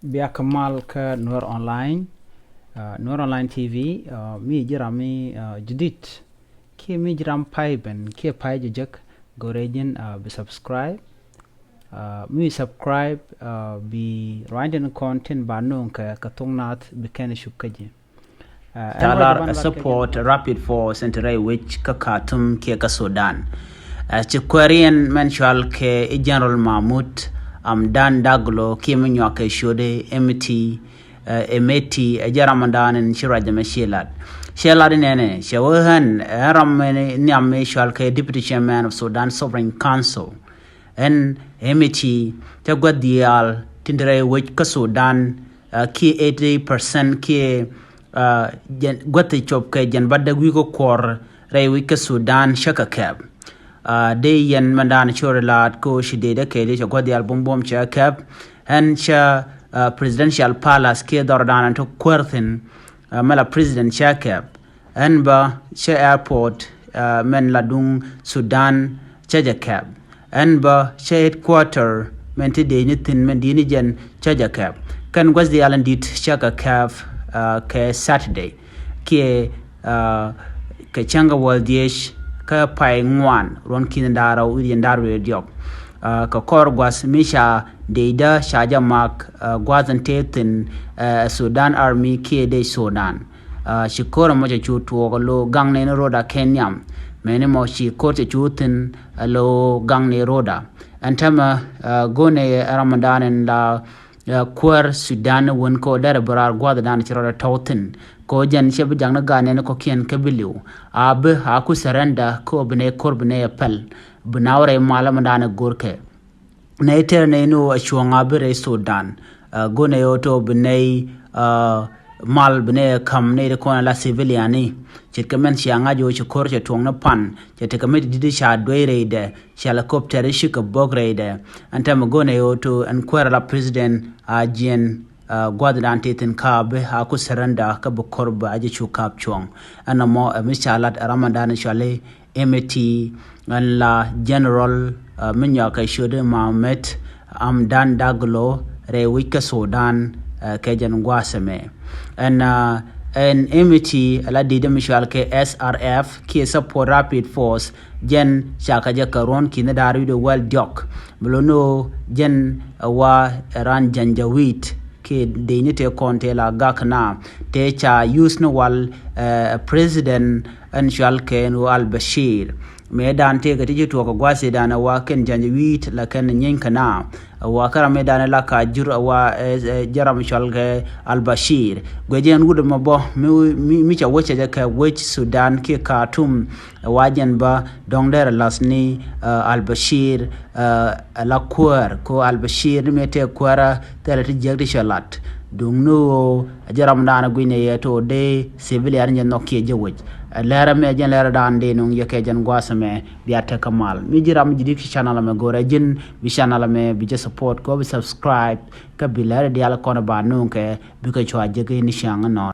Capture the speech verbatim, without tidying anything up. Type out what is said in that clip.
Bia kɛ mal kä Nuer Online, uh, Nuer Online T V, uh, mi ji̱ ram mi, uh, jadid. Kiɛ mi ji̱ ram pay ben, kiɛ pay jɛ jek, go̱rɛ ji̱n, uh, bi subscribe. Uh, mi subscribe, uh, bi ruany tin kɔn tin ba no̱o̱ŋ kɛ, kɛ thok Naath bi kɛn cuk kä ji̱. Ca lar ɛ support Rapid Force in te rɛy wec kä Khartoum kiɛ kä Sudan. Ɛ ci kuɛriɛn mɛn cual kɛ i̱ General Mahmud Hamdan Daglo kiɛ mi nyuak kɛ ciötdɛ Hemedti, ɛ, Hemedti, ɛ jɛ ram mɛn dan in ci ruac ɛmɛ ci lat. Ci lat inɛnɛ cɛ wee ɣän ɛ ram mɛn nhiam mi cual kɛ Deputy Chairman of Sudan Sovereign Council. Ɛn Hemedti cɛ gua̱th diaal tin te rɛy wec kä Sudan, uh, kiɛ eighty percent kiɛ, uh, jɛn gua̱th ti cop kɛ jɛn ba däk wi̱i̱ kä kuɔr rɛy wec kä Sudan cä kɛ kɛp. Uh, dee yɛn mɛn dan cor laat ko ci dee dee kɛ dee cɛ gua̱th diaal buɔ̱m buɔ̱m cɛ kɛp. Ɛn cɛ, uh, presidential palace kiɛ dhɔr dan to kuäär thi̱n, uh, mɛ la president cɛ kɛp. Ɛn bä cä airport, uh, mɛn la duŋ Sudan cä jɛ kɛp. Ɛn bä cä headquarter mɛn ti dee ni thi̱n mɛn di̱i̱t ni jɛn cä jɛ kɛp. Kɛn gua̱th diaal in di̱t cä kɛ kɛp, uh, kɛ Saturday kiɛ, uh, kɛ cäŋ kɛ wäl dhiec kä pay ŋuan ruɔ̱n ki̱n da̱r rɛw wi̱cdɛ jiɛn da̱r wi̱cdɛ diɔk. Uh, kɛ kɔr gua̱th mi ca dee dä ca jɛ mak, uh, gua̱th in te thi̱n, uh, Sudan Army kiɛ dee Sudan. Uh, ci ko̱r ɛmɔ cɛ cu tuɔɔk ɛ lo̱ gaŋ nɛy ni road a kɛn nhiam. Mɛni mɔ ci ko̱r cɛ cu thi̱n ɛ lo̱ gaŋ nɛy road a. Ɛn täämɛ, uh, go̱o̱nɛ ɛ ram mɛn dan in la, uh, kuäär Sudan ni wän ko derɛ bi raar gua̱a̱th dan ci rɔɔdɛ tɔ̱w thi̱n. Ko jɛn cɛ bi jaŋ ni gaat nɛn kɔ̱kiɛn kä bi li̱w. A bi a ku surrender ko bi nɛy ko̱r bi nɛy ɛ pɛl. Bi na wä rɛy mal mɛn dan ɛ go̱rkɛ. Nɛy tɛr nɛy ni ɣöö a cuɔ̱ŋ a bi rɛy Sudan. Uh, go̱n ɛ ɣöö tɔ bi nɛy, uh, mal bi nɛy ɛ ka̱m nɛy ti kɔn ala civilian ni. Ce̱tkɛ mɛn cia ŋa̱c ɣöö ci ko̱r cɛ tuɔ̱ŋ ni pan. Cɛ tekɛ mi ti di̱t ca duey rɛydɛ. Cia helicopter ci kɛ bok rɛydɛ. Ɛn täämɛ go̱n ɛ ɣöö tɔ ɛn kuäär ala president a jiɛn, uh, gua̱th dan ti thi̱n ka bi a ku surrender kä bi ko̱r bi a jɛ cu ka̱p cuɔ̱ŋ. Ɛn ɛmɔ ɛ mi ca lat ɛ ram mɛn dan cuali Hemedti, ɛn la General, uh, mi nyuak kɛ ciötdɛ Mohamed Hamdan Daglo rɛy wec kä Sudan, uh, kɛ jɛn gua̱a̱th ɛmɛ. Ɛn, uh, ɛn Hemedti ɛ la di̱t mi cual kɛ S R F kiɛ Support Rapid Force, jɛn ca kɛ jɛ kɛ ruɔ̱n ki̱n da̱r wi̱cdɛ wäl diɔk. Mi lo̱n ɣöö jɛn ɛ wa ɛ ran Janjaweed kiɛ dee ni tëë kɔn tëë la gak na tëë ca use ni wal, eh, president ɛn cual kɛn ɣöö Al Bashir. Mëë dan tëë kɛ ti ci tuɔɔk kɛ gua̱a̱th ëë dan ɛ wa kɛn Janjaweed la kɛn nyieeny kɛ na. Ɛ wa kä ram ëë dan ɛ la ka jur ɛ wa, eh, eh, jɛ ram cual kɛ Al Bashir. Guiɛ jɛ ɛn wut ɛmɔ bä mi, mi, mi ca wec cɛ jɛ kɛ wec Sudan kiɛ Khartoum. Ɛ wa jɛn bä dɔ̱ŋ derɛ la̱th ni, eh, Al Bashir, eh, ɛ la kuäär ko Al Bashir ni mëë tëë kuäärä thilɛ ti jiäk ti cɛ lat. Duŋ ni ɣöö a jɛ ram dan gui̱n ɛ yɛ tɔ dee civilian jɛ nhɔk kiɛ jɛ wec. Ɛ lɛrɛ mɛ jɛn lɛrɛ dan dee nuŋ yɛ kɛ jɛn gua̱a̱th ɛmɛ bia tekɛ mal. Mi ji̱ ram ji̱ di̱t ci channel ɛmɛ go̱rɛ ji̱n bi channel ɛmɛ bi jɛ support ko bi subscribe kä bi lɛrɛ diaal kɔn ba nuŋ kɛ bikɛ cua jek ni ciaŋ nɔ.